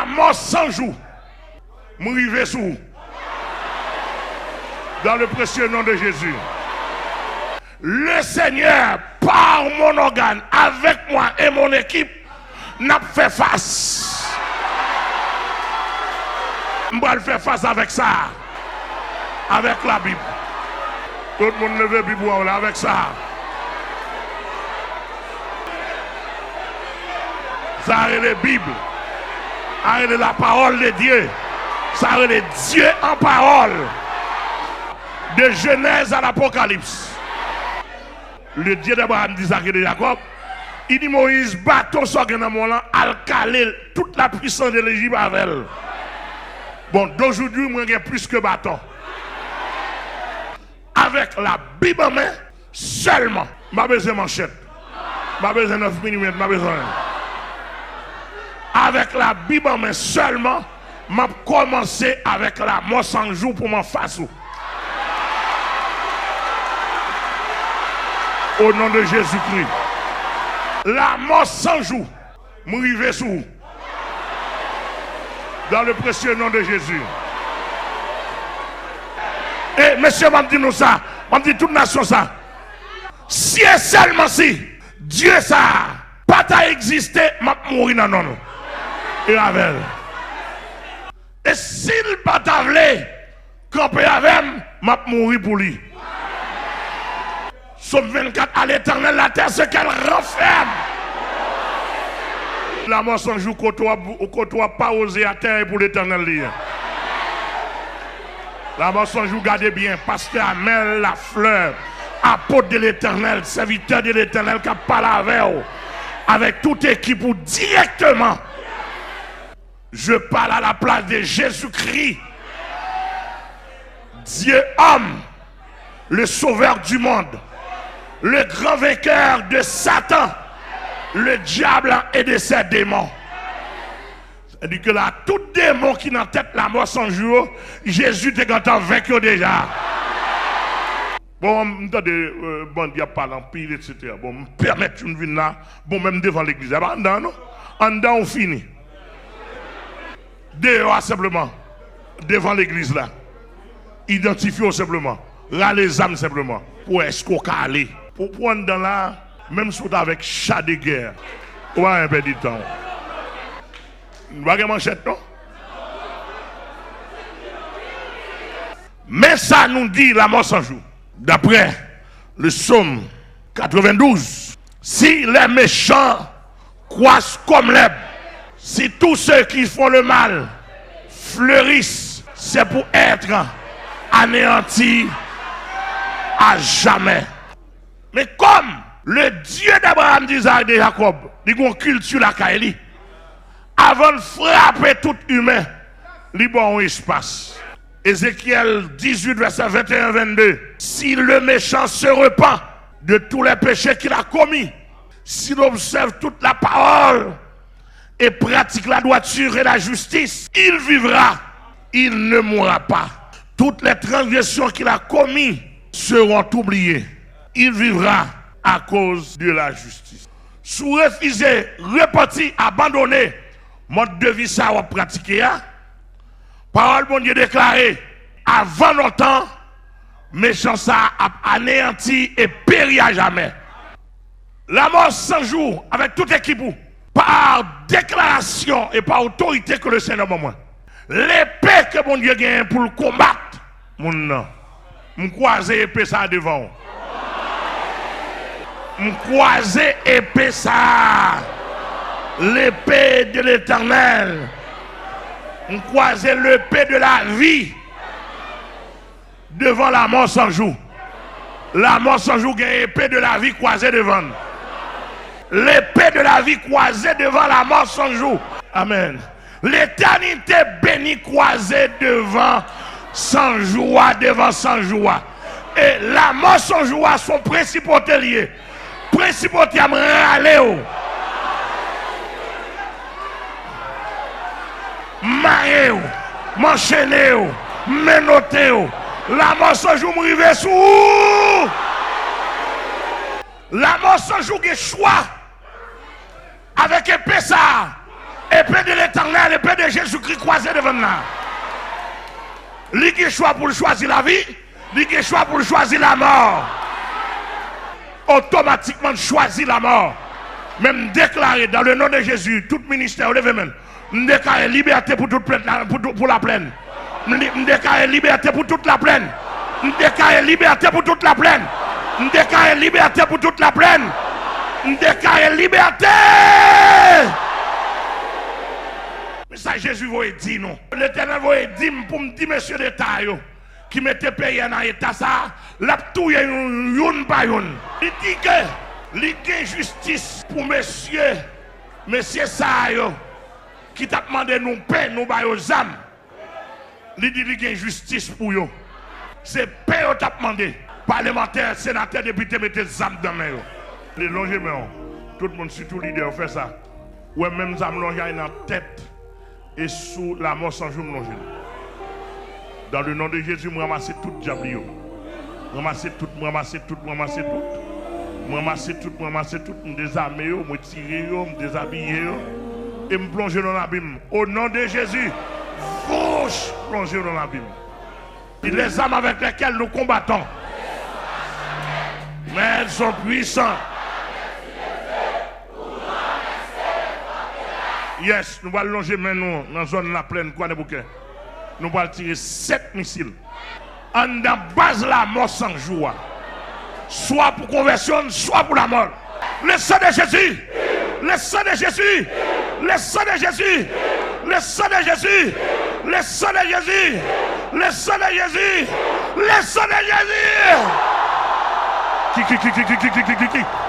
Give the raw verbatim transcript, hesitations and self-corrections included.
Lanmò san jou, m rive sou ou. Dans le précieux nom de Jésus. Le Seigneur, par mon organe, avec moi et mon équipe, n ap fè fas. M pral fè fas avèk sa. Avèk Labib. Tout moun leve Bib ou an la avèk sa. Sa rele Bib. Sa rele la parole de Dieu. Sa rele Dieu en parole. De Genèse à l'Apocalypse. Le Dieu d'Abraham, d'Isaac et de Jacob, li di Moyiz, baton sa w gen nan men w lan, al kale l, tout la pwisans de Lejip avè l. Bon, dojoudwi, mwen gen plis ke baton. Avèk Labib an men, sèlman. M pa bezwen manchèt. M pa bezwen nèf milimèt, m pa bezwen anyen. Avèk Labib an men sèlman, m ap kòmanse avèk lanmò san jou pou m anfas ou. O non de Jezikri. Lanmò san jou. M rive sou ou. Dans le précieux nom de Jésus. E mesye, m ap di nou sa, m ap di tout nasyon sa. Si e sèlman si Dye sa a pa ta egziste, m ap mouri nan non l e avè l. E si l pa ta vle kanpe avè m, m ap mouri pou li. Sòm vennkat, à l'Éternel la terre, ce qu'elle renferme. Lanmò san jou, kote w ap, kote w ap pa oze atè, e pou Letènèl li ye. Lanmò san jou, gade byen, pastè Amel Lafleur, apot de Letènèl, sèvitè de Letènèl k ap pale avè w, avèk tout ekip ou dirèkteman. Je parle à la place de Jésus-Christ, Dieu homme, le sauveur du monde, le grand vainqueur de Satan, le diable et de ses démons. Sètadi ke la, tout demon ki nan tèt lanmò san jou yo, Jezi te gentan venk yo deja. Bon, m tande, euh, bandi ap pale anpil, etsetera. Bon, m pèmèt youn vin la, bon, menm devan legliz la, pa anndan, non. Anndan, ou fini. Deyò a senpleman, devan legliz la. Idantifye w senpleman. Rale zam senpleman. Pou wè èske w ka ale. Pou, pou anndan la, menm si w t avèk cha de gè, ou pa gen pèdi tan w. Nou pa gen manchèt, non? Men sa nou di, lanmò san jou. D'après le psaume quatre-vingt-douze, si les méchants croissent comme l'herbe, si tous ceux qui font le mal fleurissent, c'est pour être anéantis à jamais. Men kòm le Dieu d'Abraham, d'Isaac, de Jacob, li gon kilti lakay li, avan l frape tout imen, li ba w yon espas. Ezekyèl dizuit, vèsè venteyen, vennde. Si le méchant se repent de tous les péchés qu'il a commis, s'il observe toute la parole et pratique la droiture et la justice, il vivra, il ne mourra pas. Toutes les transgressions qu'il a commises seront oubliées. Il vivra à cause de la justice. Si w refize repanti, abandone mòd de vi sa w ap pratike a, pawòl Bondye deklare, avan lontan, mechan sa a ap aneyanti e peri ajamè. Lanmò san jou avèk tout ekip ou, par déclaration et par autorité que le Seigneur ban mwen. Lepe ke Bondye genyen pou l konbat moun nan. M kwaze epe sa a devan w. M kwaze epe sa a. L'épée de l'Éternel. M kwaze lepe de lavi devan lanmò san jou. Lanmò san jou gen epe de lavi kwaze devan l. Lepe de lavi kwaze devan lanmò san jou. Amèn. Letènite beni kwaze devan san jou a, devan san jou a. E lanmò san jou a se yon prensipote li ye. Prensipote a, m rale w. M mare w. M anchene w. M menote w. Lanmò san jou, m rive sou ou. Lanmò san jou gen chwa. Avèk epe sa a, Epe de Letènèl, epe de Jezikri kwaze devan n la. Li gen chwa pou l chwazi lavi, li gen chwa pou l chwazi lamò. Otomatikman, l chwazi lamò. Men m deklare, dans le nom de Jésus, tout ministè yo leve men n. M deklare libète pou tout plèn la, pou, tout- pou laplèn. M li- m deklare libète pou tout laplèn. M deklare libète pou tout laplèn. M deklare libète pou tout laplèn. M deklare libète. Men sa Jezi voye di nou. Letènèl voye di m pou m di mesye deta yo ki mete peyi a nan eta sa a, l ap touye youn, youn pa youn. Li di ke li gen jistis pou mesye, mesye sa a yo ki t ap mande nou pen, nou ba yo zam. Li di li gen jistis pou yo. Se pen yo t ap mande. Palemantè, senatè, depite mete zam nan men yo. Li lonje men w. Tout moun, sitou lidè yo, fè sa. Ou wè menm zam lonje a nan tèt e sou Lamò San Jou m lonje l. Dans le nom de Jésus, m ranmase tout dyab li yo. M ranmase tout, m ranmase tout, m ranmase tout. M ranmase tout, m ranmase tout, m dezame yo, m retire yo, m dezabiye yo. E m plonje nan labim. Au nom de Jésus, vouch, plonje nan labim. Di, les armes avec lesquelles nous combattons, mais elles sont puissantes. Yes, nou pral lonje men nou nan zòn Laplèn, Kwadèboukè. Nou pral tire sèt misil anndan baz Lamò San Jou a. Swa pou konvèsyon n, swa pou lamò n. Le sang de Jésus! Le sang de Jésus! Le sang de Jésus! Le sang de Jésus! Le sang de Jésus! Le sang de Jésus! Le sang de Jésus! Ki, ki, ki, ki, ki, ki, ki, ki, ki, ki?